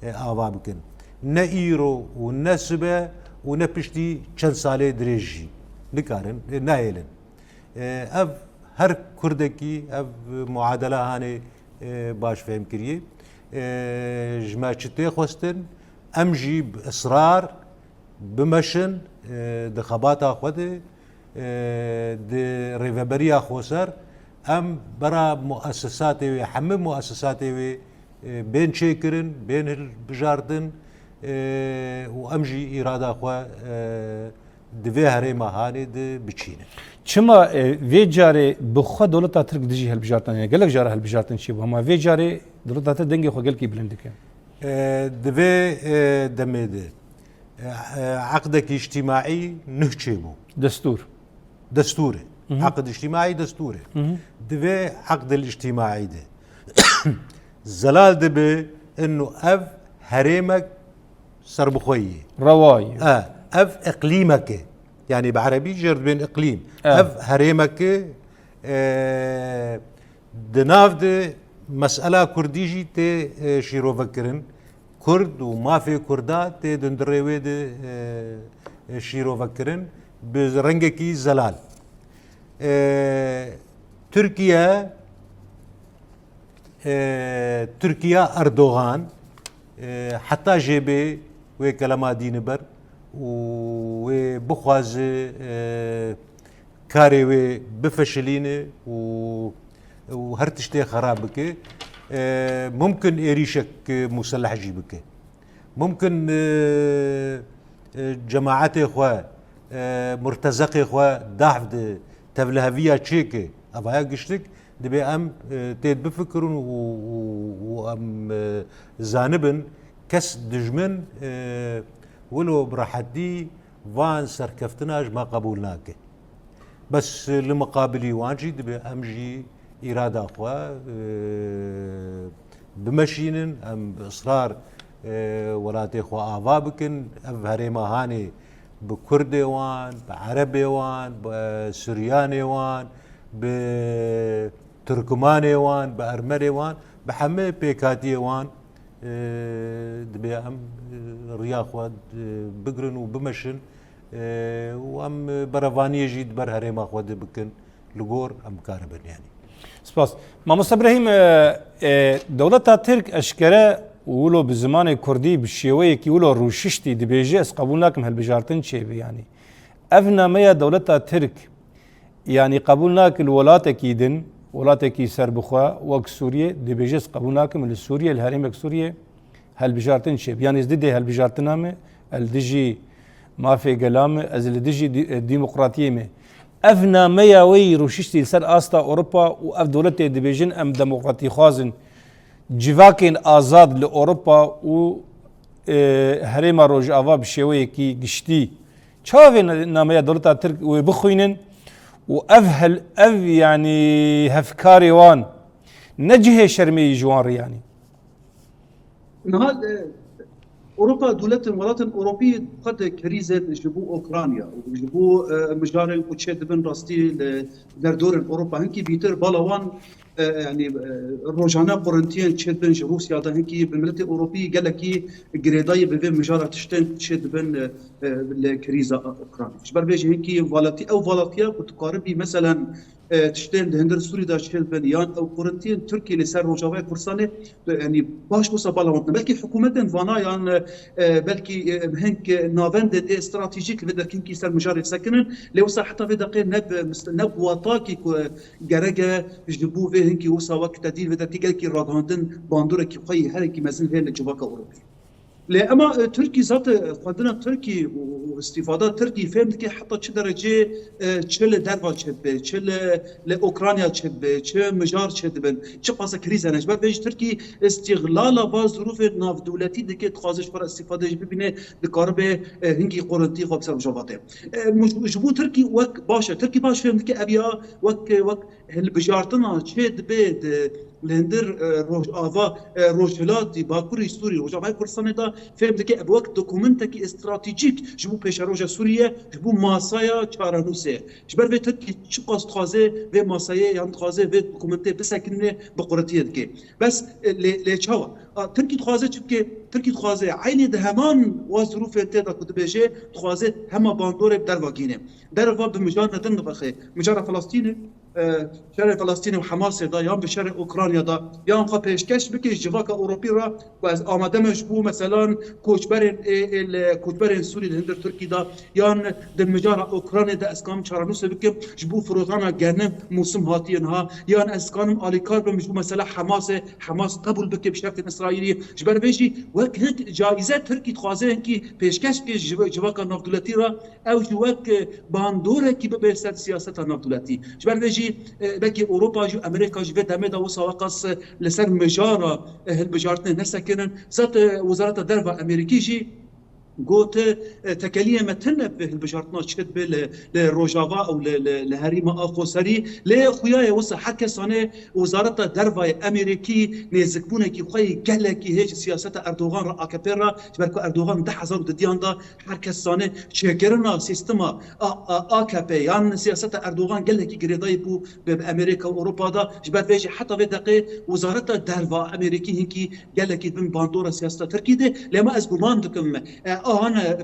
e, ava bikin. Ne îro û ne sibe û ne piştî çend salê dirêj jî nikarin, e, nahêlin. E, ev her Kurdekî ev muadela hanê, e, baş fehm kiriye. E, ji me çi tê xwestin, em jî bi israr bimeşin, e, di xebata xwe de, e, di rêveberiya xweser, em bera muesesatê wê, hemî muesesatê wê, e, bên çêkirin, bên hilbijartin, e, û em jî îrada xwe, e, di vê herêma hanê de biçînin. Çima, e, vê carê bi xwe dewleta Tirk dijî hilbijartin heye? Gelek cara hilbijartin çêbû, hema vê carê dewleta Tirk dengê xwe gelkî bilind dike. E, di vê, e, demê de, e, e, eqdekî îctîmaî nuh çêbû. Destûr. Destûrê. Hı hı. Aqd îctîmaî destûr e. Hı hı. Di vê aqdil îctîmaî de zelal dibe inu ev herêmek serbixweyî ye. Rewayî. E, ev iqlîmek e. Yanî bi erebî jê re dibên iqlîm. E. Ev herêmek e, e, di nav de mesela kurdî jî tê, e, şîrove kirin. Kurd û mafê Kurda tê di hundirê wê de, e, e, şîrove kirin bi rengekî zelal. E, Tirkiye, e, Tirkiye Erdogan, e, heta jê bê wê kelama dîne ber û wê bixwaze, e, karê wê bifeşilîne û, û her tiştê xerab bike, e, mumkin êrîşek, e, museleh jî bike. Mumkin, e, e, cemaetê xwe, e, murtezexê xwe dahf de tevliheviya çêke. Evaya giştik dibe em, e, têd bifikirin û, û, û em, e, zanibin kes dijmin, e, wilo bi rehetî van serkeftina ji me qebûl nake. Bes li miqabilî wan jî dibe em jî îrada xwe, e, bimeşînin, em bi israr, e, welatê xwe ava bikin. Ev herêma Hanê bi Kurdê wan, bi Erebê wan, bi Suryanê wan, bi Turkumanê wan, bi Ermenê wan, bi hemê pêkhatiyê wan, e, dibe em, e, riya xwe, e, bigirin û bimeşin. E, û em berevaniyê jî di ber herêma xwe de bikin, li gor em karibin, yanî. Spas. Mamoste Brahîm, e, e, dewleta Tirk eşkere wilo bi zimanê Kurdî bi şêweyekî wilo rûşiştî dibêje, ez qebûl nakim hilbijartin çêbe, yanî. Ev nameya dewleta Tirk, yanî qebûl nake li welatekî din, welatekî serbixwe wek Sûriye, dibêje, ez qebûl nakim li Sûriye, li herêmek Sûriye, hilbijartin çêbe. Yanî ez didê hilbijartina me, ez li dijî mafê gela me, ez li dijî dî-, e, demokratiyê me. Ev nameya wê yî rûşiştî li ser asta Ewropa û ev dewletê dibêjin em demokratîxwaz in. Civakên azad li Ewropa û, e, herêma Rojava bi şêweyekî giştî. Çawa vê na-, nameya dewleta Tirk wê bixwînin û ev hel-, ev, yanî, hevkarê wan ne cihê şermê yî ji wan re, yanî? Niha, e, Ewropa, dewletin, welatên Ewropî xwe di krîzên ji bo Ukrayna û ji bo, e, mijarên ku çê dibin rastî li derdorên Ewropa hinkî bîtir bala wan, e, yanî, e, rojane qurintiyên çê dibin ji Rûsya de hinkî bi miletê Ewropî gelekî girêdayî bi vê mijara tiştên çê dibin, e, e, li krîza Ukrayna. Ji ber vê jî hinkî valati-, ew valatiya ku tu karibî meselen e, tiştên di hundir Sûrî de çêdibin, yan ew qurintiyên Tirkiyê li ser Rojavayê Kurdistanê, e, yanî baş wisa bala wan tune. Belkî hikûmetên vana yan, e, belkî, e, hink navendên ê stratejîk li vê derkê hinkî ser mijarê sekinin, lê wisa heta vê deqê ne bi, ne bi watakî ku gerek e ji bo vê hinkî wisa wek tedîr vê derkê gelkî ragihandin bandorekî xwe yî herekî mezin heye li civaka Ewropî. Lê ema, e, Tirkî zat, e, xwendina Tirkî û, û îstîfada Tirkî fêm dike heta çi derecê, e, çi li derva çêdibe, çi li, li Ukrayna çêdibe, çi mijar çêdibin, çi qasa krîz hene. Ji ber vê jî Tirkî îstîxlala va zirûfê navdewletî dike, dixwaze ji xwe re îstîfade jî bibîne, dikaribe, e, hingî qorintî xwe bi ser Rojava de. E, ji, ji bo Tirkî wek baş e. Tirkî baş fêm dike ev ya wek, wek hilbijartina çê dibe di, li hundir, e, Rojava, e, Rojhilatî, Bakurî Sûrî, Rojavayê Kurdistanê de fêm dike bi wek dokumentekî stratejîk ji bo pêşeroja Sûriye, ji bo masaya çarenûsê. Ji ber vê Tirkî çiqas dixwaze vê masayê yan dixwaze vê dokumentê bisekinîne bi quretiyê dike. Bes, e, lê, lê çawa? A, Tirkî dixwaze çi bike? Tirkî dixwaze eynî di heman wa zirûfê tê de ku dibêje, dixwaze hema bandorê bi derva gîne. Derva bi mijarên din divexe. Mijara Filistînê, e, şerê Filistînê û Hamasê de, yan bi şerê Ukrayna de, yan xwe pêşkeş bike ji civaka Ewropî re, ku ez amade me ji bo, meselan, koçberên, ê, ê, li, koçberên Sûrî li hundir Tirkî de, yan di mijara Ukraynê de ez kanim çarenûsê bikim, ji bo firozana genim mûsim hatiye niha, yan ez kanim alîkar bim ji bo mesela Hamasê, Hamas qebûl bike bi şertên Îsraîlî. Ji ber vê jî wek hinek caîze Tirkî dixwaze hinkî pêşkeş bike ji, civaka navdewletî re, ew jî wek, e, bandorekî bibe ser siyaseta navdewletî. Ji ber vê jî, e, belkî Ewropa jî, Amerîka jî vê demê de wisa weqas, e, li ser mijara, e, hilbijartinê nesekinin. Zat, e, Wezareta Derva Amerîkî jî Got, e, tekeliyê me tune bi hilbijartina çi dibe li, li Rojava û li, li, li herêma a xweserî. Lê xuya ye wisa her kes zane Wezareta Derva yê Amerîkî nêzikbûnekî xwe yê gelekî hê ji siyaseta Erdogan re, A K P re, ji ber ku Erdogan di hezar û duduyan de her kes zane çêkirina sîstema A, A, A K P yan siyaseta Erdogan gelekî girêdayî bû bi, bi Amerîka û Ewropa de. Ji ber vê jî heta vê deqê Wezareta Derva Amerîkî hinkî gelekî bin bandora siyaseta Tirkî de. Lê ma ez guman dikim, e, a hane,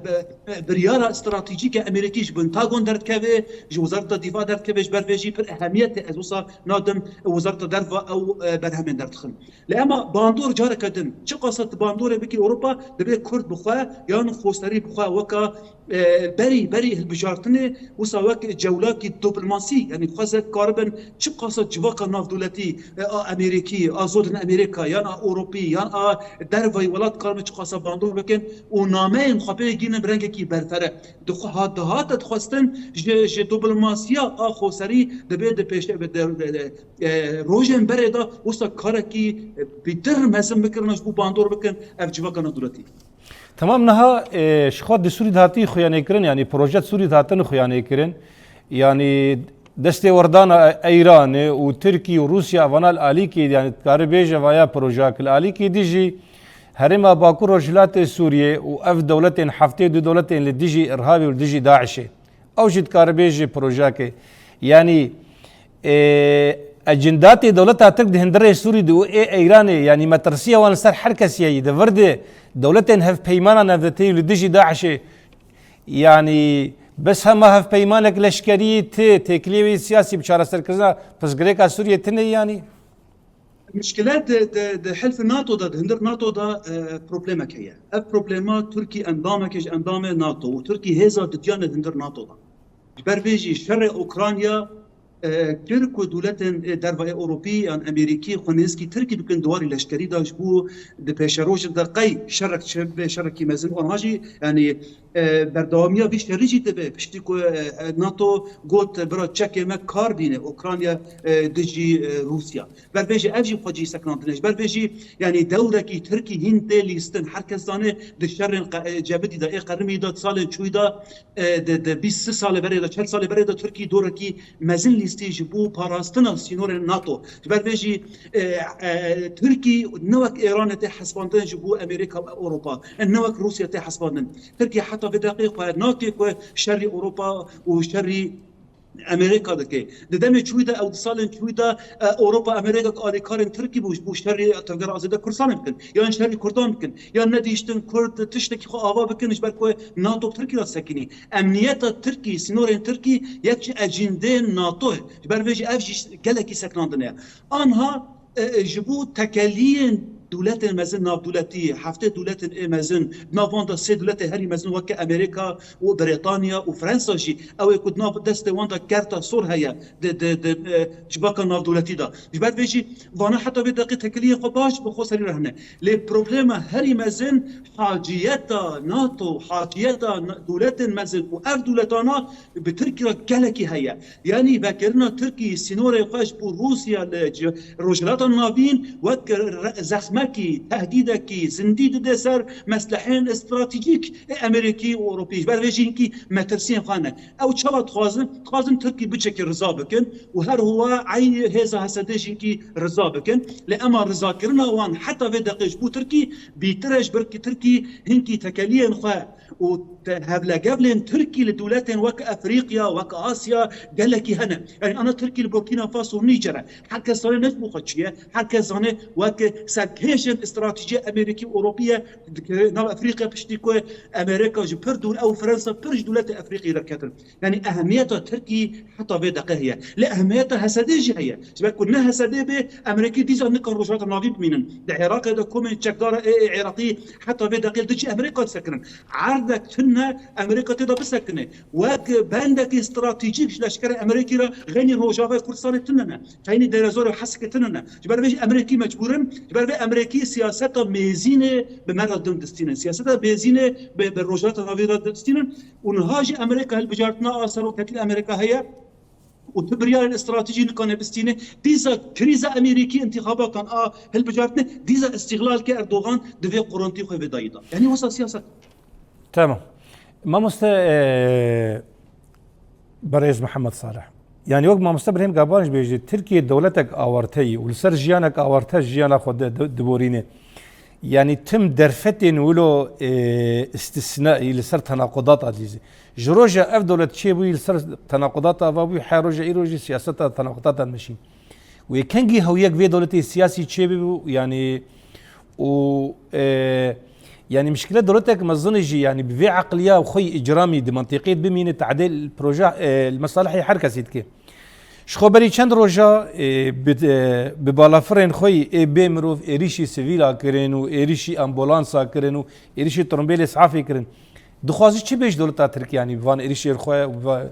e, biryara stratejîke Amerîkî ji Pentagon derdikeve, ji Wezareta Dîfa derdikeve, ji ber vê jî pir ehemiyetê ez wisa nadim Wezareta Derva ew, e, berhemên derdixin. Lê ema bandor careke din, çiqasa tu bandorê bikî Ewropa, divê Kurd bi xwe yan xweserî bi xwe weka, e, berî, berî hilbijartinê, wisa wek cewlakî diplomasî, yanî xwezek karibin çiqasa civaka navdewletî, e, a Amerîkî, a zodin Amerîka, yan a Ewropî, yan a dervayî welat karibin çiqasa bandor bikin û nameyên xwe pê gînin bi rengekî berfere. Dixwe-, hat, dihate dixwestin ji, ji diplomasiya a xweserî divê di pêşe-, bi de, de, de, e, rojên berê de wisa karekî, e, bîtir mezin bikirine ji bo bandor bikin ev civaka navdewletî. Temam niha, e, ji xwe di Sûrî de hatî xuyanê kirin, yanî proje di Sûrî de hatin xuyanê kirin. Yanî destê werdana Îranê û Tirkî û Rûsya evana li alîkî, yanî dikare bêje vaya projeyek li alîkî dî jî herêma Bakur Rojhilatê Sûriyê û ev dewletên heftê du dewletên li dijî îrhabê û li dijî DAIŞê. Ew jî dikare bêje projeyekê. Yanî, e, ecindatê dewleta Tirk di hundirê Sûrî de û ê Îranê, yanî metirsiya wan li ser her kesî ye. Di vir de dewletên hevpeymana navdewletî û li dijî DAIŞê, yanî bes hema hevpeymanek leşkerî ti, têkiliyê wê siyasî bi çareserkirina pirsgirêka Sûriyê tine yanî? Mişkile di, di, di hilf NATO de, di hundir NATO de, e, problemek heye. Ev problema Tirkî endameke ji endamê NATO û Tirkî hêza didiyan li hundir NATO de. Ji ber vê jî şerê Ukrayna, e, kir ku dewletên, e, derva ê Ewropî yan Amerîkî xwe nêzkî Tirkî bikin di warî leşkerî de ji bo di pêşerojê de qey şerek çi bibe, şerekî mezin. Û anha jî, yanî, e, berdewamiya vî şerî jî dibe. Piştî ku, e, e, NATO got, bira çekê me kar dîne Ukrayna, e, dijî, e, Rûsya. Ber vê jî ev jî xwe cî sekinandine. Ji ber vê jî, yanî dewrekî Tirkî hîn tê lîstin. Her kes zane di şerên qe-, e, cebidî de, ê qerimî de, di salên çûyî de, e, di, di bîst sî salê berê de, çel salê berê de Tirkî dorekî mezin lîstî ji bo parastina sînorên NATO. Ji ber vê jî, e, e, Tirkî ne wek Îranê tê hesibandin ji bo Amerîka û Ewropa, e, ne wek Rûsya tê hesibandin. Tirkî heta vê deqê xwe nake ku şerî Ewropa û şerî Amerîka dike. Di demê çûyî de, ew di salên çûyî de, e, Ewropa, Amerîka alîkarên Tirkî bû, ji bo şerî Tevgera Azadî Kurdistanê bikin, yan şerî Kurdan bikin, yan nedihiştin Kurd tiştekî xwe ava bikin, ji ber ku NATO bi Tirkî re sekinî. Emniyeta Tirkî, sînorên Tirkî yek ji ecîndên NATO ye. Ji ber vê jî ev jî gelekî sekinandine ye. Anha, e, e, ji bo tekeliyên dewletên mezin navdewletî, heftê dewletên ê mezin, di nav wan de sê dewletê herî mezin weke Amerîka û Brîtanya û Fransa jî, ew ê ku di nav destê wan de kerta sor heye di, di, di, e, civaka navdewletî de. Ji ber vê jî vana heta vê deqê tekeliyên xwe baş bi xwe serî re hene. Lê problema herî mezin haciyeta NATO, haciyeta na-, dewletên mezin û ev dewletana bi Tirkî re gelekî heye. Yanî vekirina Tirkî sînorê xwe ji bo Rûsya li ci-, Rojhilata Navîn wek re-, zexmekî, tehdîdekî zindî dide ser meslehên stratejîk ê Amerîkî û Ewropî. Ji ber vê jî hinkî metirsiyên xwe hene. Ew çawa dixwazin? Dixwazin Tirkî biçekî riza bikin û her wiha ey hêza H S D jî hinkî riza bikin. Lê ema rizakirina wan heta vê deqê ji bo Tirkî bîtir e, ji ber ku Tirkî hinkî tekeliyên xwe û te-, hevlegevlên Tirkî li dewletên wek Efrîqya, wek Asya gelekî hene. Yanî ana Tirkî li Burkîna Faso û Nîcer e. Her kes zane ne ji bo xwe çi ye. Her kes zane wek serkêşên stratejî Amerîkî û Ewropî ye. Dikeve nav Efrîqya piştî ku Amerîka ji pir dûr, ew Fransa pir ji dewletê Efrîqyê derketin. Yanî ehemiyeta Tirkî heta vê deqe heye. Lê ehemiyeta H S D jî heye. Ji ber ku ne H S D bê, Amerîkî dîsa nikar Rojhilata Navîn bimînin. Di Iraqê de komên çekdara ê, ê Iraqî heta vê deqê li dijî Amerîka disekirin. Erdek tune Amerîka tê de bisekine. Wek bendekî stratejîk ji leşkerê Amerîkî re xeynî Rojavayê Kurdistanê tune ne. Xeynî Dêrezor û Hesekê tune ne. Ji ber vê jî Amerîkî mecbûr in. Ji ber vê Amerîkî siyaseta mêzînê bi me re din distînin. Siyaseta mêzînê bi, bi Rojhilata Navîn re distînin. Û niha jî Amerîka hilbijartina a serokatî li Amerîka heye û tu biryarên stratejî nikane bistîne. Dîsa krîza Amerîkî, întîxabatan a hilbijartinê, dîsa îstîxlalke Erdogan divê qurintî xwe vê dayî da. Yanî wisa siyaset. Tamam. Mamoste, e, Berêz Mihemed Salih. Yani wek mamoste Birahîm Gaban jî bêjî, Tirkiye dewletek awarte ye û li ser jiyanek awarte jiyana xwe di-, di-, diborîne. Yani tim derfetên wilo, e, istisnaî li ser tenaqudata dîzî. Ji roja ev dewlet çêbûyî li ser tenaqudata ava bûyî, her roja îro jî siyaseta tenaqudata meşîn. Wê kengî hewiyek vê dewletê siyasî çêbibû, yani û, e, yani mişkile dewletek mezin jî, yani bi vê eqliya xwe yî îcramî di mentiqê bimîne, tedê li proje, e, li mesalihê her kesî dike. Ji xwe berî çend roja, e, bi, e, bi balafirên xwe yî ê bê mirov êrîşî sivîla kirin û êrîşî ambulansa kirin û êrîşî tirimbêlê îsafê kirin. Dixwaze çi bê ji dewleta Tirk, yani bi van êrîşên xwe û bi va-,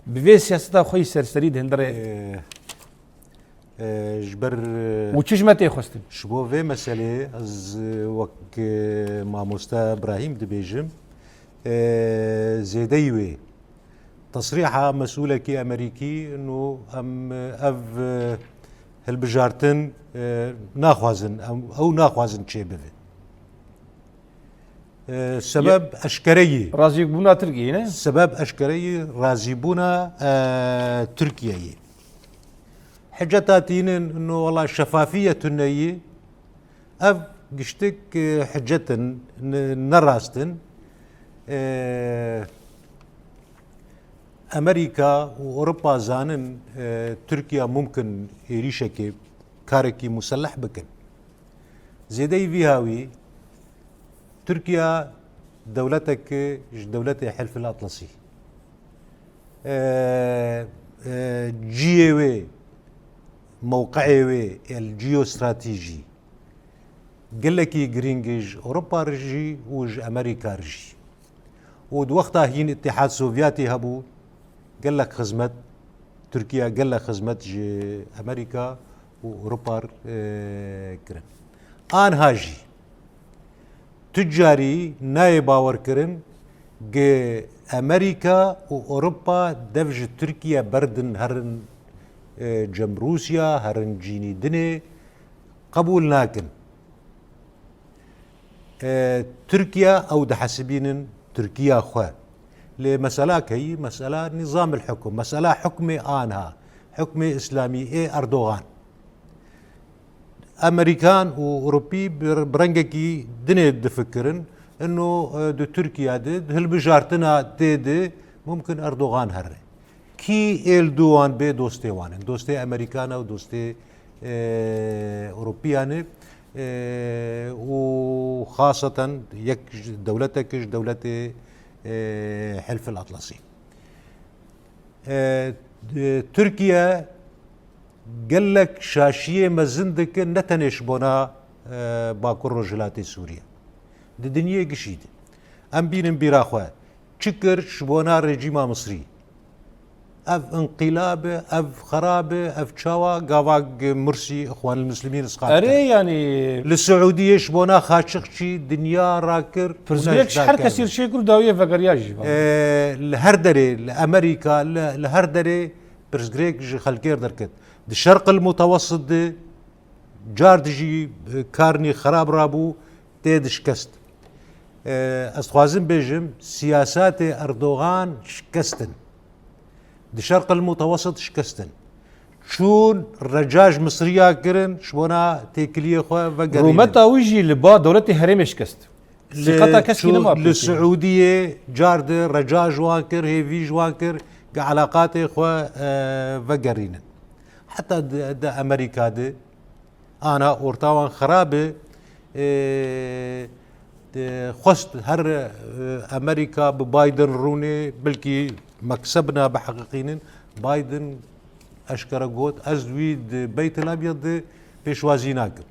bi vê siyaseta xwe yî serserî di hundirê? E, e, ji ber, e, û çi ji me tê xwestin? Ji bo vê meselê ez, e, wek, e, mamoste Birahîm dibêjim, e, zêdeyî wê. Tesrîha mesûlekî Amerîkî, ino em, e, ev, e, hilbijartin, e, naxwazin, em, ew naxwazin çêbibe. E, sebeb eşkere yî. Razîbûna Tirkiyeyê ne? Sebeb eşkere yî razîbûna, e, Tirkiyeyê. Hiceta tînin, no wela şefafiyê tune yî. Ev giştik, e, hicet in, ne, ne rast in. E, Amerîka û Ewropa zanin, e, Tirkiye mumkin êrîşekê, karekî museleh bikin. Zêdeyî vî hawî, Tirkiye dewletek ji dewletê Hilfil Atlasî. E, e, ciyê wê, mewqeyê wê el jiyostratejî gelekî girîng e ji Ewropa re jî û ji Amerîka re jî. Û di wexta hîn Îtîhad Sovyetî hebû, gelek xizmet, Tirkiye gelek xizmet ji Amerîka û Ewropa re, e, kirin. Anha jî tu carî nayê bawerkirin, gi Amerîka û Ewropa dev ji Tirkiye berdin herin, e, cem Rûsya, herin cînî dinê, qebûl nakin. E, Tirkiye ew dihesibînin Tirkiya xwe. Lê mesela keyî? Mesela nîzamil hukm, mesela hukmê anha, hukmê îslamî ê Erdogan. Amerîkan û Ewropî bi, bi rengekî dinê difikirin. Ino, e, di Tirkiye de, di hilbijartina tê de mumkin Erdogan here. Kî êl dû wan bê dostê wan in? Dostê Amerîkan e û dostê, e, Ewropiyan e, e, û xaseten yek ji dewletek ji dewletê, e, Hilfil Atlasî. E, e, Tirkiye gelek şaşiyê mezin dike, ne tenê ji bona, e, Bakur Rojhilatê Sûriye. Di dinyê gişî de. Em bînin bîra xwe. Çi kir ji bona rejîma Misrî? Ev inqîlab e, ev xerab e, ev çawa gava Mursî Îxwanil Muslimîn isqat kir? Erê, yanî li Siûdiyê ji bona Xaçiqçî dinya rakir û pirsgirêk ji her kesî re çêkir û dawiyê vegeriya jî. E, li her derê, li Amerîka, li, li her derê pirsgirêk ji xelkê re derket. Di Şerqil Mutewessit de car dijî, e, karnî xerab rabû, tê di şikest. E, ez dixwazim bêjim, siyasatê Erdogan şikest in. Di Şerqil Mutewessit şikest in. Çûn reca ji Misriya kirin, ji bona têkiliyê xwe vegerînin. Rûmeta wî jî li ba dewletê herêmê şikest. Sîqeta keskî nema pêkê. Li Siûdiyê car di reca ji wan kir, hêvî ji wan kir, ke eleqatê xwe, e, vegerînin. Heta di, di Amerîka de, ana orta wan xerab e, e, de xwest her, e, Amerîka bi Biden rûnê, belkî mekseb na biheqîqînin, Biden eşkere got, ez wî di Beyt el Abyad de pêşwazî nakim.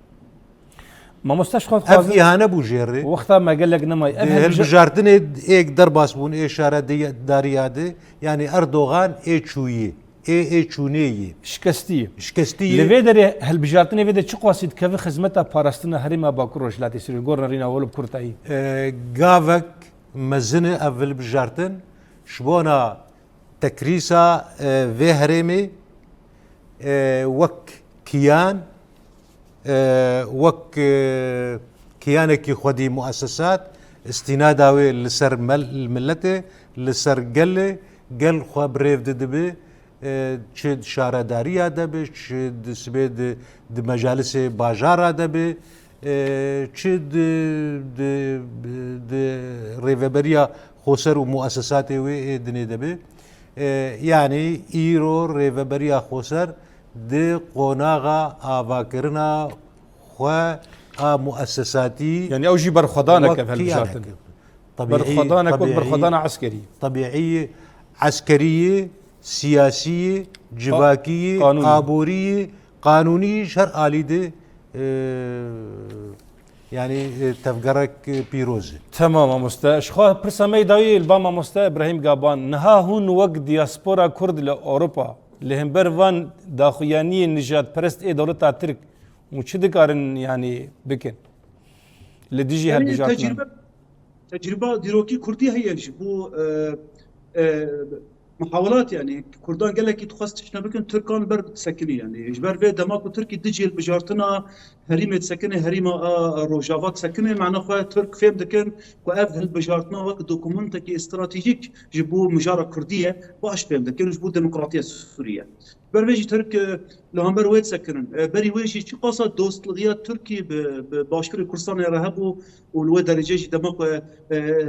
Mamoste, ji xwe dixwazim, ev îhane bû jê re. Wexta me gelek nemay. Ev hilbija- hilbijartinê êk derbas bûn ê şaredariya de, yanî Erdogan ê çûyî, ê, ê çûnê yî. Şikestî yî. Şikestî yî. Li vê derê hilbijartinê vê de çi qasî dikeve xizmeta parastina herêma Bakur Rojhilatê Sûriyê, gor nerîna wilo bi kurtayî? E, gavek mezin e ev hilbijartin, ji bona tekrîsa, e, vê herêmê, e, wek kiyan, e, wek, e, kiyanekî xwedî muesesat, Îstînada wê li ser mel-, miletê, li ser gelê, gel xwe bi rêv didibe, e, çi di şaredariya de be, çi di sibê di, di mecalisê bajara de be, e, çi di, di, di rêveberiya xweser û muesesatê wê ê dinê de be. E, yanî îro rêveberiya xweser di qonaxa avakirina xwe a muesesatî. Yanî ew jî berxwedanek wek ev hilbijartin. Berxwedanek wek berxwedana eskerî. Tebîî, eskerî, siyasî, civakî, qanûnî, aborî, qanûnî ji her alî de, e, yanî, e, tevgerek pîroz e. Temam mamoste. Ji xwe pirsa me yê dawî li ba mamoste Îbrahîm Gaban. Niha hûn wek diaspora Kurd li Ewropa li hember van daxuyaniyên nijadperest ê dewleta Tirk û çi dikarin, yanî, bikin li dijî Yanî hilbijartina? Tecrübe, tecrüba dîrokî Kurdî heye ji bo, e, e, muhawelat, yanî Kurdan gelekî dixwest tiştine bikin, Tirkan ber sekinî, yanî ji ber vê dema ku Tirkî dijî hilbijartina herîmê disekine, herîma a Rojava disekine, mena xwe Tirk fêm dikin ku ev hilbijartina wek dokumentekî stratejîk ji bo mijara Kurdî ye, baş fêm dikin ji bo demokratiya Sûriye. Ber vê jî Tirk, e, li hember wê disekinin. E, berî wê jî çiqasa dostlixiya Tirkî bi, bi Başûrê Kurdistanê re hebû û li wê derecê jî dema ku, e,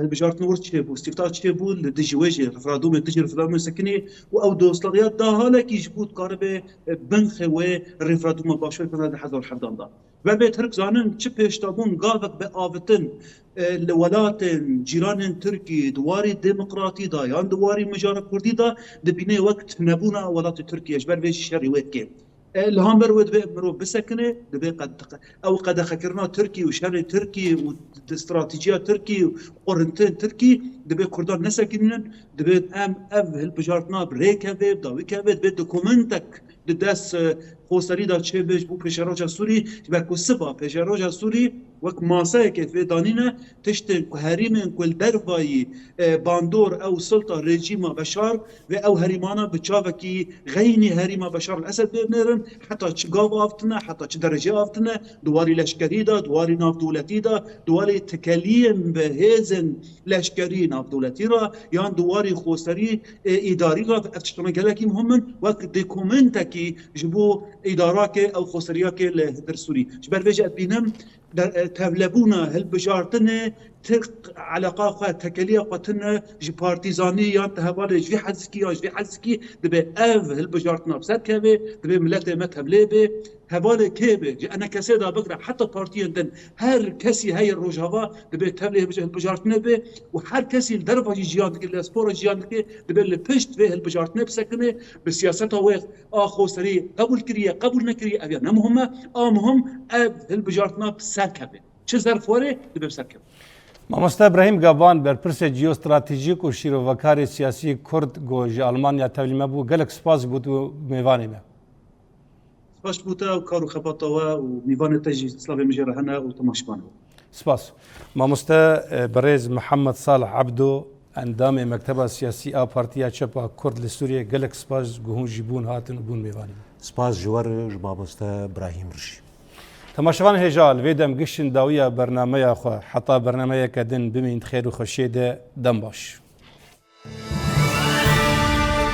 hilbijartin wir çêbû, îstîfta çêbû, li dijî wê jî referandûmê, dijî referandûmê sekinî û ew dostlixiya da halekî ji bo dikaribe, e, binxê wê referandûma Başûrê Kurdistanê di hezar û hevdan da. Ber vê Tirk zanin çi pêşdabûn gavek bi avitin, e, li welatên cîranên Tirkî di warî demokratî de yan di warî mijara Kurdî de dibîne wek tunebûna welatê Tirkiye, ji ber vê jî şerê wê dike. E, li hember wê divê mirov bisekine, divê qed-, ew qedexekirina Tirkî û şerê Tirkî û di stratejiya Tirkî û qurintin Tirkî divê Kurdan nesekinînin, divê em ev hilbijartina bi rê keve, bi dawî keve, divê dokumentek di dest, e, Xoserî de çêbe ji bo pêşeroja Sûrî, ji ber ku siba pêşeroja Sûrî wek masayekê vê danîne, tiştên ku herîmên ku li dervayî, e, bandor ew silta rejîma Beşar ve ew herîmana bi çavekî xeynî herîma Beşar el Esed bê binêrin, heta çi gav avtine, heta çi derecê avtine, di warî leşkerî de, di warî navdewletî de, di warî tekeliyên bi hêzên leşkerî navdewletî re yan di warî xoserî, e, îdarî re, ev tiştana gelekî muhim in, wek dokumentekî ji bo îdarakê ew xoseriyakê li Hundir Sûrî. Ji ber vê jî ez dibînim de, e, tevlebûna hilbijartinê Tirk eleqa xwe, tekeliya xwe tune ji partîzanî yan di hevalê ji vî hezkî yan ji vî hezkî, dibe ev hilbijartina bi ser keve, dibe miletê me tevlê be. Hevalê kê be, ji enekesê de bigre heta partiyên din, her kesî heye Rojava, dibe tevlê hilbijartinê be û her kesî li derva jî jiyan dike, li diaspora jiyan dike, dibe li pişt vê hilbijartinê bisekine, bi siyaseta wê a xoserî qebûl kiriye, qebûl nekiriye, ev ya ne muhim e. A muhim ev hilbijartina bi ser keve. Çi zerf were, dibe bi ser keve. Mamoste Îbrahîm Gaban, berpirsê jeostratejîk û şîrovekarê siyasî Kurd ku ji Almanya tevlî me bû, gelek spas ji bo tu mêvanê me. Spas bo te û kar û xebata we û mîvanê te jî, slavê min jê re hene û temaşevanê we. Spas. Mamoste, e, birêz Mihemed Salih Ebdo, endamê Mekteba Siyasî a Partiya Çep a Kurd li Sûriyê, gelek spas ku hûn jî bûn hatin û bûn mêvanê me. Spas ji we re, ji mamoste Brahîm re jî. Temaşevan hêja, li vê dem giştin dawiya bernameya xwe. Heta bernameyeke din bimîn di xêr û xweşiyê de, dem baş.